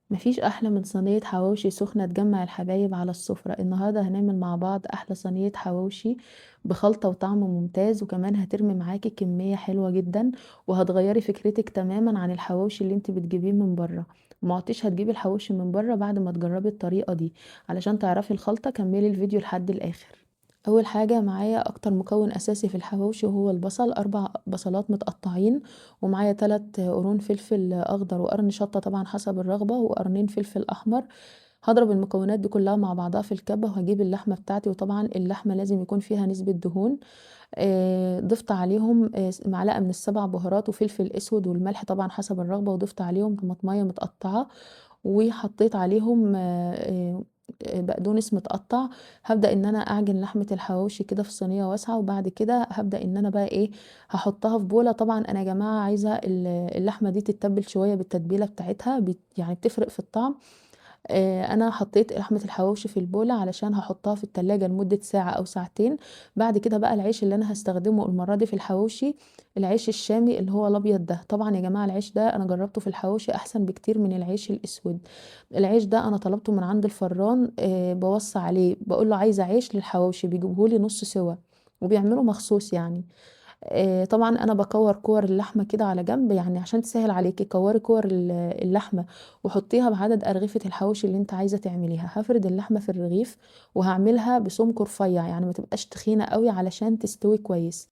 مفيش أحلى من صينية حواوشي سخنة تجمع الحبايب على السفرة. النهاردة هنعمل مع بعض أحلى صينية حواوشي بخلطة وطعم ممتاز، وكمان هترمي معاكي كمية حلوة جدا، وهتغيري فكرتك تماما عن الحواوشي اللي انت بتجيبيه من بره. ما عدتيش هتجيبي الحواوشي من بره بعد ما تجربي الطريقة دي. علشان تعرفي الخلطة كملي الفيديو لحد الآخر. أول حاجة معايا أكتر مكون أساسي في الحواوشي وهو البصل، 4 بصلات متقطعين، ومعايا 3 قرون فلفل أخضر وقرن شطة طبعا حسب الرغبة، وقرنين فلفل أحمر. هضرب المكونات دي كلها مع بعضها في الكبة، وهجيب اللحمة بتاعتي، وطبعا اللحمة لازم يكون فيها نسبة دهون. ضفت عليهم معلقة من ال7 بهارات وفلفل أسود والملح طبعا حسب الرغبة، وضفت عليهم طماطمية متقطعة، وحطيت عليهم بقدونس متقطع. هبدأ ان انا اعجن لحمة الحواوشي كده في صينية واسعة، وبعد كده هبدأ ان انا بقى ايه هحطها في بولة. طبعا انا يا جماعة عايزة اللحمة دي تتبل شوية بالتتبيلة بتاعتها، بتفرق في الطعم. انا حطيت لحمة الحواوشي في البولة علشان هحطها في التلاجة لمدة ساعة او ساعتين. بعد كده بقى العيش اللي انا هستخدمه المرة دي في الحواوشي العيش الشامي اللي هو الابيض ده. طبعا يا جماعة العيش ده انا جربته في الحواوشي احسن بكتير من العيش الاسود. العيش ده انا طلبته من عند الفران، بوصي عليه بقول له عايزة عيش للحواوشي، بيجيبهولي نص سوا وبيعملوا مخصوص. طبعا انا بكور كور اللحمه كده على جنب، عشان تسهل عليكي. كوري كور اللحمه وحطيها بعدد ارغفه الحواوشي اللي انت عايزه تعمليها. هفرد اللحمه في الرغيف وهعملها بسمك رفيع، يعني ما تبقاش تخينه قوي علشان تستوي كويس.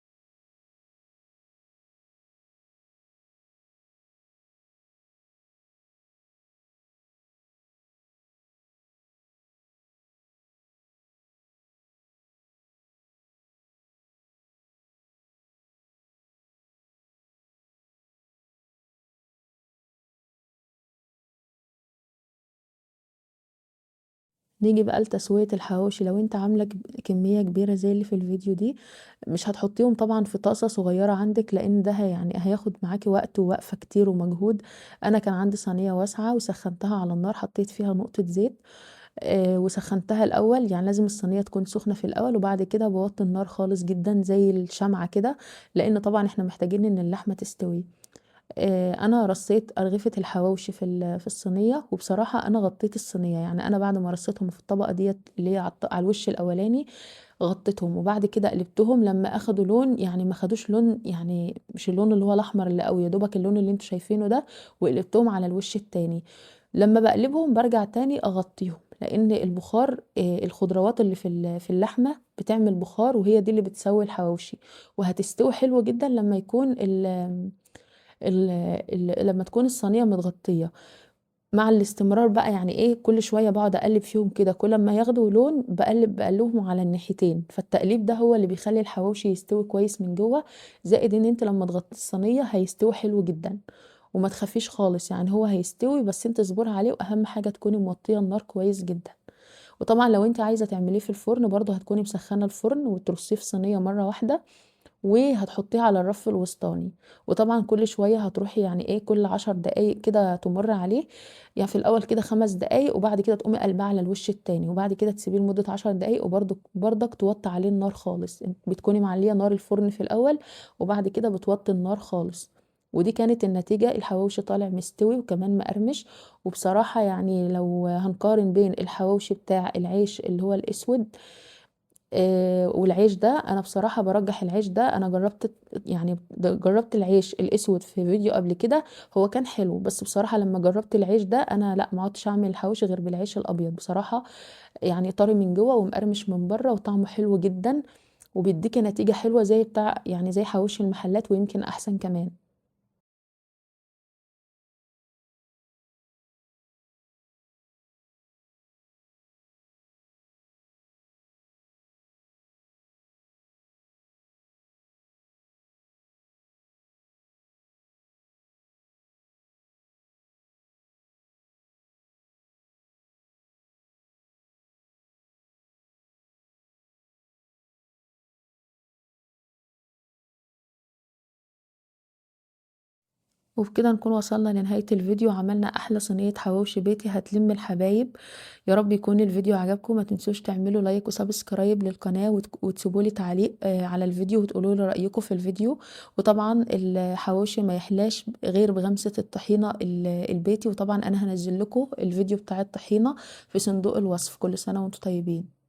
نيجي بقى لتسوية الحواوشي. لو انت عاملة كمية كبيرة زي اللي في الفيديو دي، مش هتحطيهم طبعا في طاسة صغيرة عندك، لان ده هياخد معاكي وقت ووقفة كتير ومجهود. انا كان عندي صينية واسعة وسخنتها على النار، حطيت فيها نقطة زيت، وسخنتها الاول، لازم الصينية تكون سخنة في الاول، وبعد كده بوطي النار خالص جدا زي الشمعة كده، لان طبعا احنا محتاجين ان اللحمة تستوي. انا رصيت ارغفة الحواوشي في الصينية، وبصراحة انا غطيت الصينية، انا بعد ما رصيتهم في الطبقة ديت اللي هي على الوش الاولاني غطيتهم، وبعد كده قلبتهم لما اخدوا لون، يعني ما خدوش لون، يعني مش اللون اللي هو الاحمر اللي قوي، يا دوبك اللون اللي انتوا شايفينه ده، وقلبتهم على الوش التاني. لما بقلبهم برجع تاني اغطيهم، لان البخار، الخضروات اللي في اللحمة بتعمل بخار، وهي دي اللي بتسوي الحواوشي، وهتستوي حلو جدا لما يكون لما تكون الصينية متغطية. مع الاستمرار بقى، كل شوية بقعد اقلب فيهم كده، كل ما ياخدوا لون بقلبهم على الناحيتين، فالتقليب ده هو اللي بيخلي الحواوشي يستوي كويس من جوه. زائد ان انت لما تغطي الصينية هيستوي حلو جدا، وما تخافيش خالص، هو هيستوي بس انت اصبري عليه، واهم حاجة تكوني موطية النار كويس جدا. وطبعا لو انت عايزة تعمليه في الفرن برضه هتكوني مسخنة الفرن وترصيه في صينية مرة واحدة، وهتحطيه على الرف الوسطاني. وطبعا كل شوية هتروحي كل 10 دقايق كده تمر عليه، في الاول كده 5 دقايق، وبعد كده تقومي قلباه على الوش التاني، وبعد كده تسيبيه لمدة 10 دقايق، وبرضك توطي عليه النار خالص. بتكوني معلية نار الفرن في الاول، وبعد كده بتوطي النار خالص. ودي كانت النتيجة، الحواوشي طالع مستوي وكمان مقرمش. وبصراحة لو هنقارن بين الحواوشي بتاع العيش اللي هو الاسود، والعيش ده، انا بصراحة برجح العيش ده. انا جربت العيش الاسود في فيديو قبل كده، هو كان حلو، بس بصراحة لما جربت العيش ده انا لا، ما عدتش اعمل الحواوشي غير بالعيش الابيض. بصراحة طري من جوه ومقرمش من بره، وطعمه حلو جدا، وبيديكي نتيجة حلوة زي حواوشي المحلات، ويمكن احسن كمان. وبكده نكون وصلنا لنهاية الفيديو، عملنا أحلى صينية حواوشي بيتي هتلم الحبايب. يا رب يكون الفيديو عجبكم، ما تنسوش تعملوا like و subscribe للقناة وتسيبوا لي تعليق على الفيديو وتقولوا لي رأيكم في الفيديو. وطبعا الحواوشي ما يحلاش غير بغمسة الطحينة البيتي، وطبعا أنا هنزل لكم الفيديو بتاع الطحينة في صندوق الوصف. كل سنة وانتم طيبين.